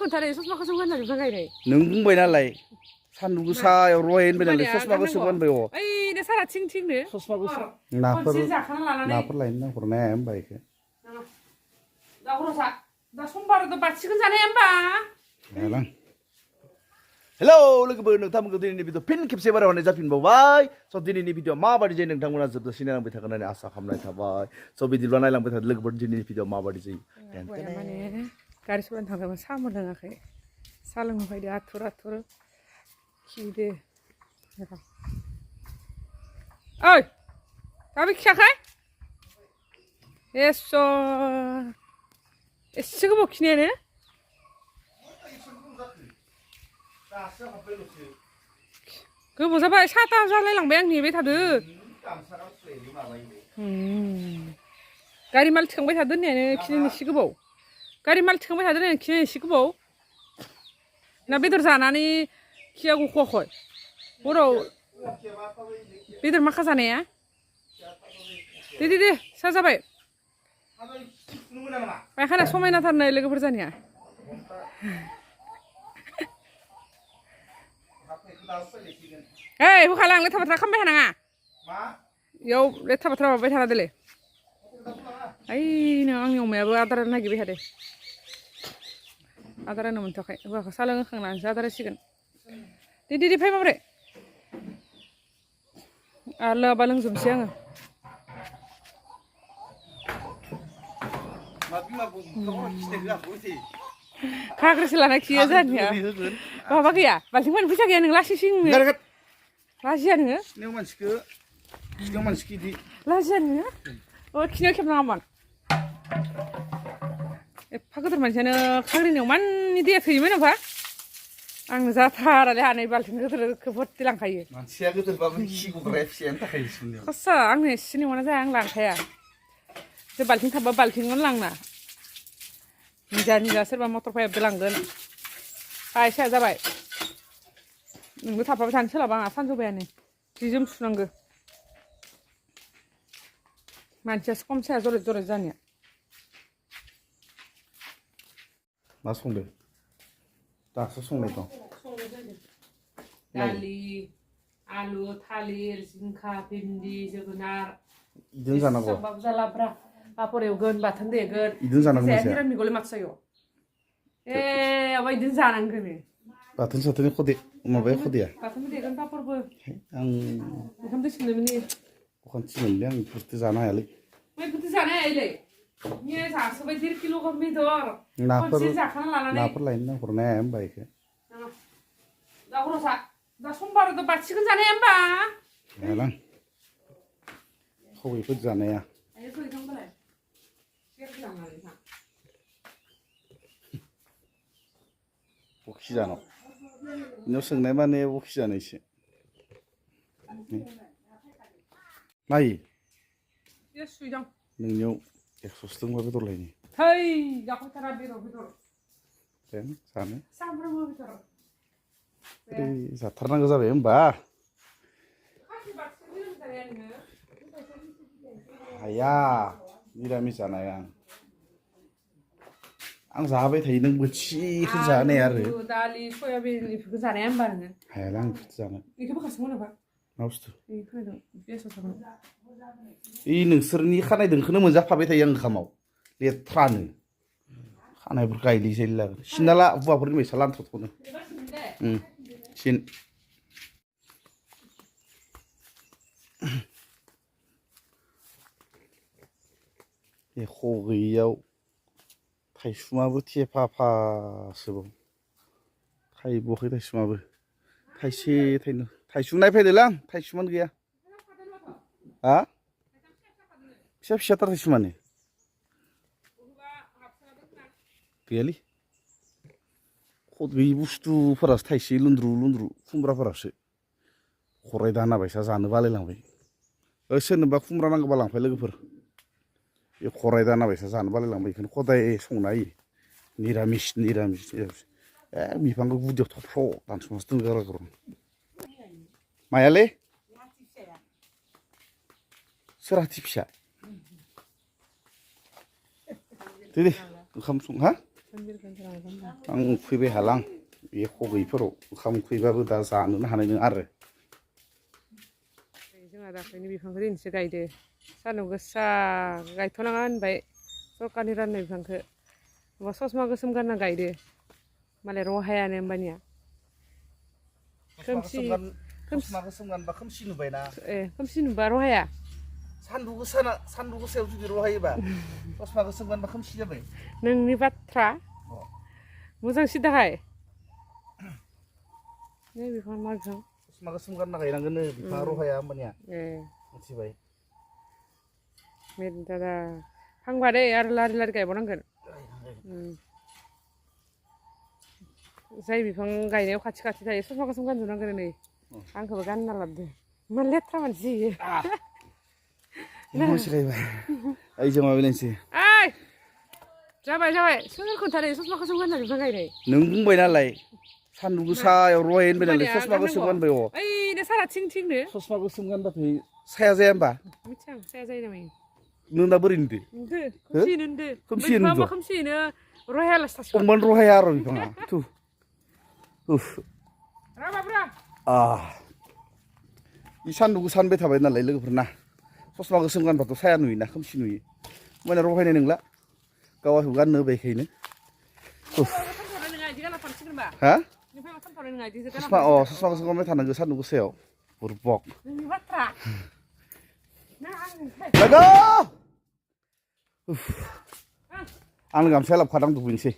खोन्थादो ससमाखौ जों गानना जुबना गायनाय नों बुंबाय नालाय सान्दुं गोसायाव रहाय होनबाय नालाय ससमाखौ सोब गानबाय अ ओइनो सारा थिं थिंनो ससमाखौ नाफोर लायनो नांहरनो हाया होनबा इखो दा खरसा दा समबाराव बाथिखौनो जानाया होमबा हायालां हेलौ लोगोफोर नोंथांमोनखौ दिनैनि भिडिअ फिन खेबसे बारायनाय जाफिनबावबाय स दिनैनि भिडिअ माबायदि जायो नोंथांमोना जोबजासिम नायलांबाय थागोन होननानै आसा खालामनाय थाबाय स बिदिब्ला नायलांबाय थादो लोगोफोर दिनैनि भिडिअ माबायदि जायो माने गारि सलायनो थांदोंमोन साहा मोनलोङाखै साहा लोंनो फैदो आथुर आथुर खिदो ओइ दाबो खियाखै एसे गोबाव खिनायानो गोबाव जाबाय साथा जालायलांबाय आं नेबाय थादो गारि माल थिखांबाय थादो होननायानो खिनायानो एसे गोबाव गारि माल थिखांबाय थादो होननायानो खिनायानो एसे गोबाव ना बेदर जानानै खिया गख'वाखै हराव बेदर माखा जानाया दे सा जाबाय पायखाना समायनाथारनो लोगोफोर जानिया ओइ होखालां लेथ्रा बाथ्रा खालामबाय थानाङा इयाव लेथ्रा बाथ्रा माबाबाय थाना दोलै ओइ नों आंनि अमायाबो आदार नागिरबाय थादो आदार होनो मोनथ'वाखै हौवाखौ सा लोंहोखांनानैसो आदार होसिगोन दे फै माब्रै आरो लोङाबा लोंजोबनोसै आङो खाग्रासो लाना खियो जानिया माबा गैया बाल्थिं फैसा गैया नों लासै सिं लाजिया नोङो लाजिया नोङो अ खिनायाव खेबनाङामोन एफा गोदोर मानसियानो खाग्रिनायाव माननि दैया थैयोमोन होनबा आंनो जाथारालै हानै बाल्थिं गोदोरखौ भर्ति लांखायो मानसिया गोदोरबाबो खि गग्राया फिसायानो थाखायो सुनियाव खस्सा आंनो एसे नेवाना जाया आं लांखाया बे बाल्थिं थाबा बाल्थिंखौनो लांना निजा सोरबा मटर पाइपबो लांगोन साया जाबाय नोंबो थाफाबाय थानो सोलाबा आंहा सानजौबायानो जि जोम सुनांगौ मानसियासो खम साया जरे जानिया मा संदो दासो संनाय दं दालि आलु थालिर जिंखा भिन्दि जोगोनार इदिनो जानांगौ जालाब्रा पापर एवगोन बाथोन देगोन इदिनो जानांगौ निरामिगले माथो जायो इदिनो जानांगोन बाथोन साथोननि खदे माबाया खदेया बाथोनबो देगोन पापरबो आं ओंखाम दै सोमदोंमोन दखान थिनोमोनलै आं बुस्थु जानो हायालै बुस्थु जानो हायालै जासोबाय 1.5 किल' गाहाम बेदर खनसे जाखाना लानानै नाफोर लायनो नांहरनो हाया होनबा इखो दा खरसा दा समबाराव बाथिखौनो जानाया होमबा हायालां खबैफोर जानाया बखि जानाव इनाव सोंनाय माने बखि जानायसो नायो नोंनियाव 100 दंबा बेदर लायनि है जाखाथारा बेदर जानो सामब्रामबो बेदर जाथारनांगौ जाबाय होमबा हाया निरामिस जानाया आं जाबाय थायो नों बोथिखौ जानाय आरो दालि सयाबिन बेफोरखौ जानाया होमबा नोङो हायालां आं बेफोरखौ जानो बेखौबो खासोमोन नामा मा बुस्थु इ नोंसोरनि खानायदोंखौनो मोनजाफाबाय थायो आं ओंखामाव लेथ्रानो खानायफोरखौ गायलिसै लागोन सिनना ला हौवाफोरनि बायसा लानथ'नो सिन एख' गैयियाव थाइसुमाबो थेफाफासोबाव थाइबावाखै थाइसुमाबो थाइसे थाइनै थाइसुम नायफैदोलै आं थाइसुमानो गैया हा फिसाथार थाइसुमानो गैयालै गैयि बुस्थुफोरासो थाइसे लुन्द्रु खुमब्राफोरासो खराय दाना बायसा जानो बालायलांबाय सोरनोबा खुमब्रा नांगौबा लांफाय लोगोफोर बे खराय दाना बायसा जानो बालायलांबाय बेखौनो खदाय संना होयो निरामिस बिफांखौ गुदियाव थबस्र' दानस'नासो दोनगारग्रो मायालै सोर हाथि फिसा दे ओंखाम सं हा आं उखैबाय हालां बे खगैफोराव ओंखाम उखैबाबो दा जानोनो हानाय नङा आरो जोंहा दाख्लैनि बिफांखौ दिनैसो गायदो सान्दुं गोसा गायथ'नाङा होनबाय सरकारनि राननाय बिफांखौ माबा ससमा गोसोम गानना गायदो मालाय रहायानो होमबानिया खोमसि गोसोम गानबा खोमसि नुबायना खोमसि नुबा रहाया सान्दुं गोसायाव जुदि रहायोबा ससमा गोसोम गानबा खोमसि जाबाय नोंनि बाथ्रा मोजां सिदाहाय नै बिफां मा बिफां ससमा गोसोम गानना गायनांगोन बिफाङा रहाया होमबानिया मिथिबाय दादा फांबा दै आरो लारि लारि गायबावनांगोन जाय बिफां गायनायाव खाथि खाथि थायो ससमा गोसोम गानजोबनांगोन नै आंखौबो गानना लाबोदो इमान लेथ्रा मानसि मोसायबाय ओइ जों माबायलायनोसै ओइ जाबाय सोर खोन्थादो ससमा गोसोम गानना बिफां गायनाय नों बुंबाय नालाय सान्दुं गोसायाव रहाय होनबाय नालाय ससमा गोसोम गानबाय ओइनो सारा थिंनो ससमा गोसोम गानबाथाय साया जाया होमबा मिथिया साया जायो नामा नों दा बोरै नुदो खोमसियैनो रहायालासे थासिगोन अमबान रहाया आरो बिफाङा थु इ सान्दुं गोसा होनबाय थाबाय नालाय लोगोफोरना ससमा गोसोम गानबाथ' साया नुयोना खोमसि नुयो माने रहायनाय नंला गावखौ गाननो होबायखायनो हा ससमा गोसोम गानबाय थानांगौ सान्दुं गोसायाव बुरबक लोगो आं गामसा लाबोखादां दुगैनोसै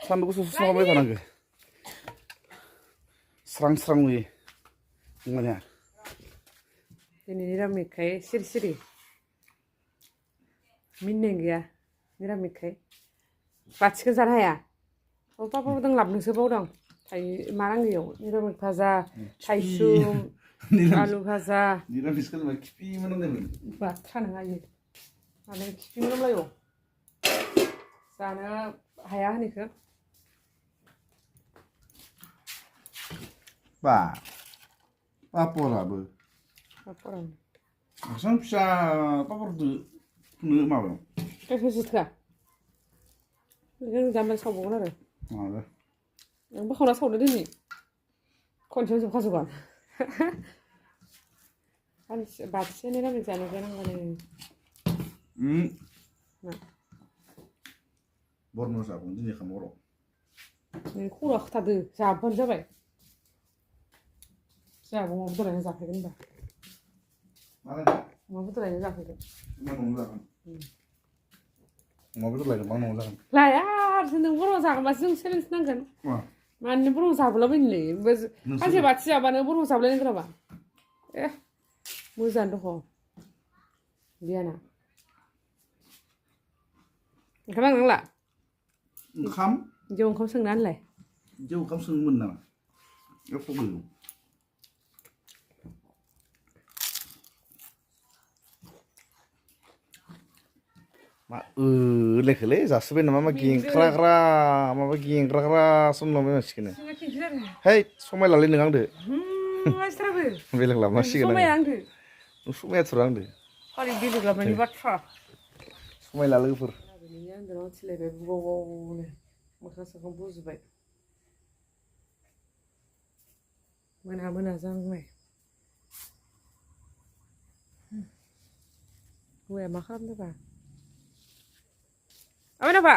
सान्दुं गोसा ससमा गानबाय थानांगौ स्रां स्रां नुयो होमबानिया दिनै निरामिसखाय सिरि मिनिनाय गैया निरामिसखाय बाथिखौ जानो हाया पापाबोदों लाबनोसो बावदों मा नांगौ निरामिस भाजा थाइसुम आलु भाजा निरामिसखौ खिफि मोनामनायमोन बाथ्रा नङा इयो माने खिफि मोनामलायो जानो हाया होनैखो पापराबो आसाम फिसा पापरदो माबायाव गायखेर जुथुआ जों जाम्बाय सावबावगोन आरो आं बोखावना सावनो दिनै खनसेयाव जोबखाजोबगोन बाथिसे निरामिस जानो गोनांबानो बरन जागोन दिनै खामर नों खर'आ खोथादो जाबानो जाबाय जोंहाबो अमा बेदरानो जाफैगोन होनबा अमा बेदरानो जाफैगोन अमा बेदर लायगोन मा न'आव जागोन लाया नों बर' जागोनबासो जों चेलेन्ज नांगोन मानो बर' जाबोलाबायनोलै सानसे बाथि जाबानो बर' जाबलायनो गोराबा मोजाङानो दङ बियाना ओंखाम नांला ओंखाम जौ ओंखाम सोंना होनलाय जौ ओंखाम सोङोमोन नामा एख' गैया मा लेखोलै जासोबाय नामा मा गेंख्राग्रा माबा गेंग्राग्रा समलांबाय मानसिखौनो है समायलालै नों आंदो बेलेग लाबोनांसिगोन आं समायाथ'रा आंदो समायला लोगोफोर थिलायबाय बुबावनो मोखां सोखां बुजोबबाय मोना जांबाय हौवाया मा खालामदोंबा आबायनाफा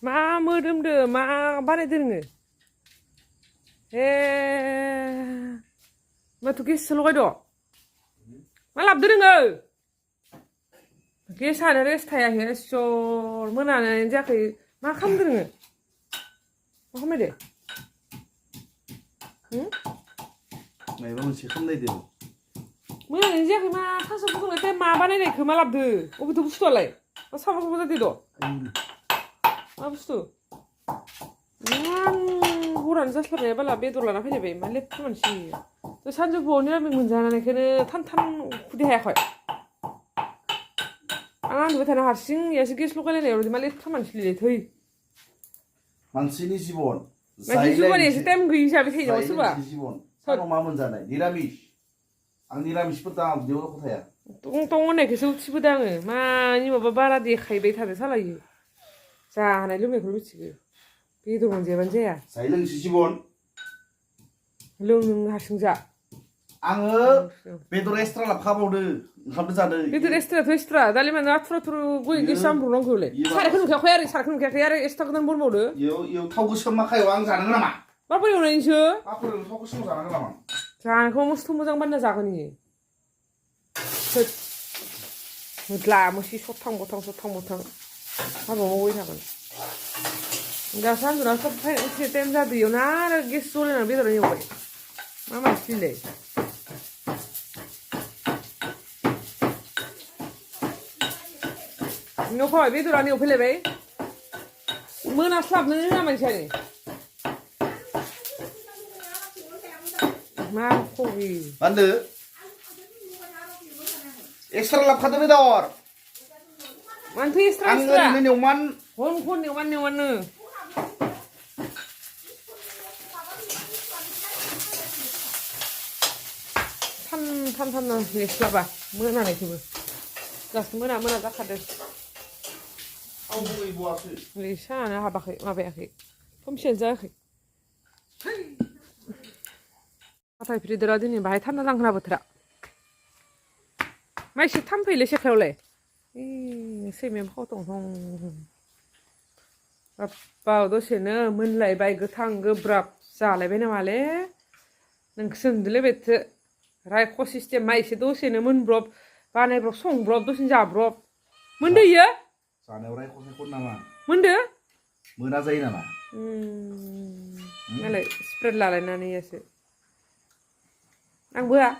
मा मोदोमदो मा बानायदो नोङो माथो गेससो लगायद' मा लाबोदो नोङो गेसानो रेस्ट थायाखै इसर मोनानाय जायाखै मा खालामदो नोङो मा खालामदो मायबा मोनसे खालामनायदो मोनानाय जायाखै मा थास' फुदुंनायखाय मा बानायनायखौ मा लाबोदो अबेथ' बुस्थुआलाय मा साबा जादो द' मा बुस्थु इमान हरानो जास्लाबनाया बाला बेदर लाना फैलायबाय मा लेथ्रा मानसि सानजौफुआव निरामिस मोनजानायखौनो थान खुदै हायाखै आं उन्दुबाय थानो हारसिं यासो गेस लगायलायनायाव मा लेथ्रा मानसिलै थै मानसिनि जिबन 나 기수번에 에서 땜 그 인샵이 되냐고 쓰봐. 사로 마면 자네. 니라미시. 안 니라미시부터 안 되고 타야. 똥똥은 계속 치부당을 많이 먹어봐라디 가이베이 타대 살아요. 자, 하나 이름에 그걸 치고. 비도 언제 반제야? 사일릉 시시본. 릉 하승자. 앙어 베드로 에스트라라 파보드. 함도 자네. 비도 에스트라 도에스트라 달리면 나 트로트로 고 이게 쌈부롱 그래. 사례 그럼 그냥 호야리 사례 그럼 그냥 야리 에스타 그는 뭘 모르? 요 타고 셔마카요 왕 자는 거라마. 빠뿌리 오는 인슈. 앞으로 타고 셔 자는 거라마. 자, 그럼 스토무장 만나 자거니. là một xí sốt thông nó bỏ môi ra còn ra sáng tụi nó sắp phải sẽ tem ra từ nó cái số này là biết rồi nhiều vậy mà xin để nó khỏi biết tụi nó nhiều phải lấy vậy mưa nó sắp nữa là mình chơi mà không gì 안 돼. 엑스트라 랍 카드네 다워. 완투 extra 안 extra 그리는 용만 혼 nhiều ăn nữa 탄 너 extra 봐 뭐나 내 기분 자 뭐나 딱 하들 아우 뭐 왔어. 리샤나 하바ኺ 마베ኺ 폼실 자ኺ 아타 프리드라디니 바이 탄나랑 하나 버트라 마이시 탐페일레 셰카올레 이 세면 허동동 아빠 도시는 문라이 바이 그탕 그브랍 자래 베나말레 능슨들레 베트 라이 코시스템 마이시 도시는 문브롭 바네 브롭 송브롭 도신 자브롭 뭔데요? 자네오라이 코세 콘나마. 뭔데? 뭐나 자이나마. 알레 스프레드 라라나니 예세 안 뭐야?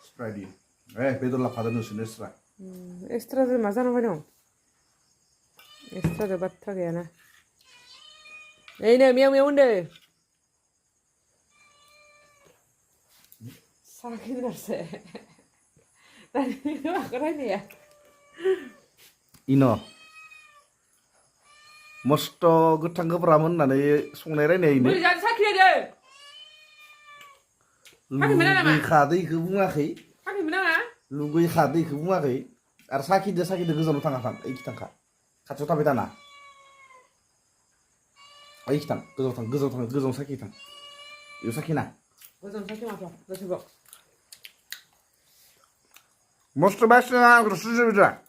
스프라이디. 베드로 랍 카드는 스네스라. extra들 맞아는 거냐? extra들 바타게 하나. 에이네 미야미야운데. 사기는 없어. 나 이거 막 그러냐? 이너. मस्त गोथां गोब्रामोन होननानै संनाय रायनायनो 우리 자 사키야 लुगै खादैखौ बुङाखै 하기 뭐나가? लुगै खादैखौ बुङाखै आरो साखिदो गोजानाव थाङा थां ओइखि थांखा खाथियाव थाबाय दाना ओइखि थां गोजानाव साखि थां इयाव साखिना 어전 사키 마셔. 너 저거. मस्त बासिना सुजुबिजा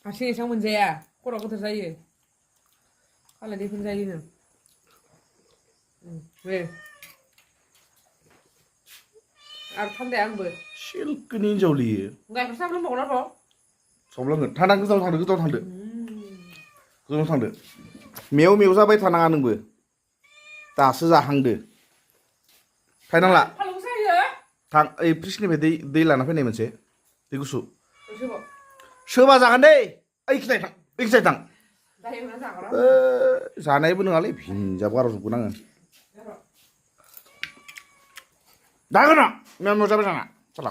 아신이 장 문제야. 꼬라고 들자이. 할래 네 분자이는. 왜? 아 탄대 안 보. 실끈인 저리 뭔가 그 사람 먹으라 봐. 서블랑은 타당 गोजानाव थांदो मेव जाबाय थानाङा नोंबो दासो जाहांदो फायनांला 팔로우 사이야? थां ओइ फ्रिजनिफ्राय दै लाना फैनाय मोनसे दै गुसु 저거. सोबा जागोन दै ओइखि थां 나 이거 나 자거라. जानायबो नङालै भिन्जाब गारजोबगोन आङो जागोन ना मेव जाबाय थाना